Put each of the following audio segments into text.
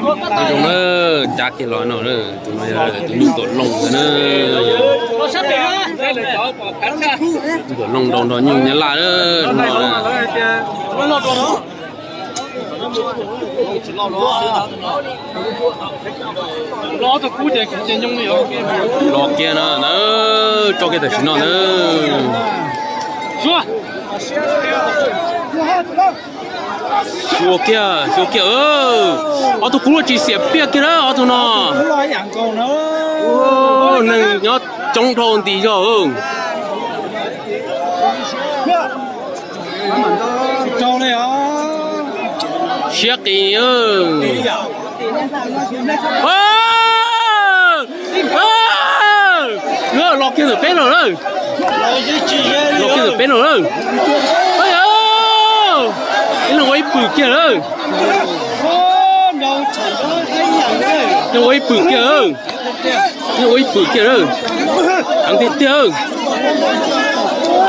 Tus zoo na, cav kiag los no, tus no yog tus nyuj tuam looj ntawd na. Tuam looj nrau nrog nyuj nyab laj no. Los kiag no, tso kiag tam sim no na. Xyuas kiag, xyuas kiag, ob tug kub tsis xiam pliaj kiag na ob tug no. Neeg nyob coob dhau nti zog. Siab qis. Los kiag ntawm peb no lawm. Los kiag ntawm peb no lawm. Ib leeg ua ib pwm kiag lawm. Leeg ua ib pwm kiag. Leeg ua ib pwm kiag lawm. Heev tiag tiag.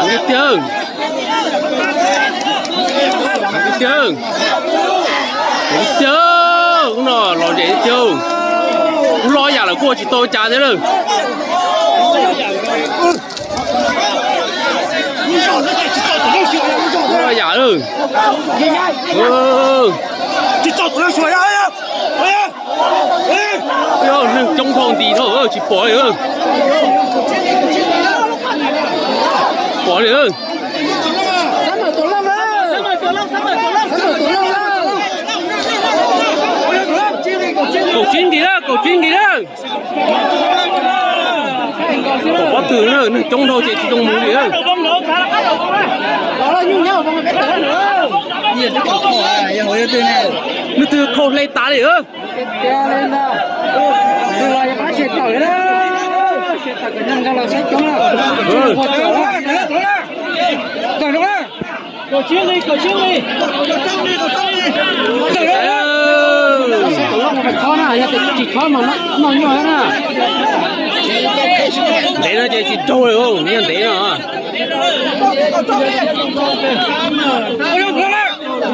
Heev tiag tiag. Heev tiag tiag. Heev tiag. Ub no los zem tiag. Ub, loj yam lawm kuj ua tsis tau cas thiab lawm. Loj yam lawm. Neeg coob dhau nti dhau tsis pom li. Pom li. Kaum tsib nqis lawm, kaum tsib nqis lawm. Pom pob tw na, neeg coob dhau ces tsis zoo mus li. Leej twg khau hle tas li. Ntev no ces tsis raug li, ntev no.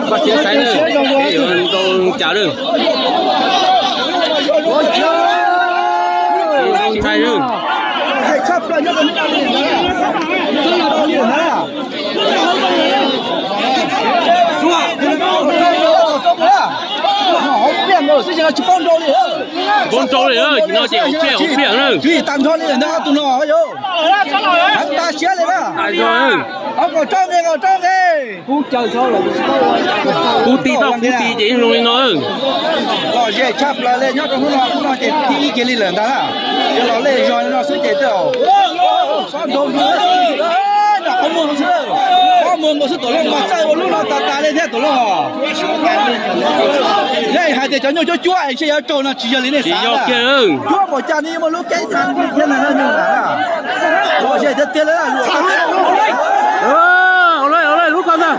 Koj tsis saib na, yuav nrau cas lawm. Ntshai lawm. Paub nrau li, no ces hauv pliaj hauv pliaj na. Tsis tas nrho li ntag tus no yog. Heev tas siab li na. Ob kaum rau nqe, kaum rau nqe. Kub ti tau kub ti ces zoo li no. Lom zem tshaj plaws li nyob rau hnub no, hnub no ces thib ib kiag li lawm ntag na. Yog los lej zog no xwb ces twb xob nrau nrau xwb. Qhov muag xwb, qhov muag nkaus xwb, Tuam Looj mas txawj ua lub no tas tas li thiab Tuam Looj. Nej hais tias cov nyuj cuab cuab es ntshe yuav raug no tsis yog li nej xav. Cuab npaum cas nej yuav muaj lub keeb tag thiab na nyuj na. Lom zem tiag tiag li. Lub ko ntag.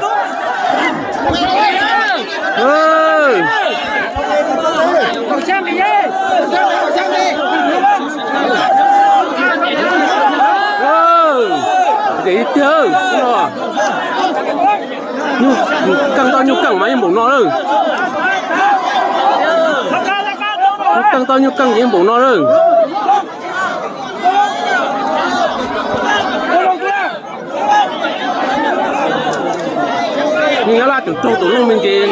Zem tiag no. Nyuj keej tau nyuj keej mas yeej npaum no lawm. Nyuj keej tau nyuj keej yeej npaum no lawm. Nyuj Nyab Laj tseem raug Tuam Looj me ntsis.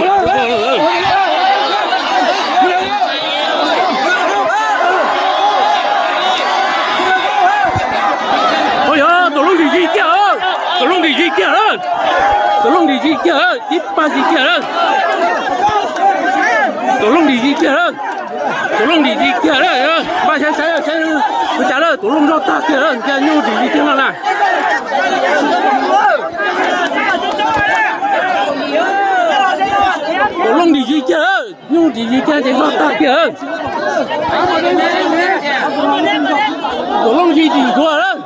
Ua yog Tuam Looj ntim zis kiag, Tuam Looj ntim zis kiag lawm. Tuam Looj ntim zis kiag lawm, tib pag zis kiag lawm. Tuam Looj ntim zis kiag lawm. Tuam Looj ntim zis kiag lawm, npaj saib saib saib ua cas lawm, Tuam Looj nrog tag kiag lawm, cia nyuj ntim zis kiag no na. Tuam Looj ntim zis kiag lawm, nyuj ntim zis kiag ces nrog tag kiag lawm. Tuam Looj zis ntim ntxuav lawm.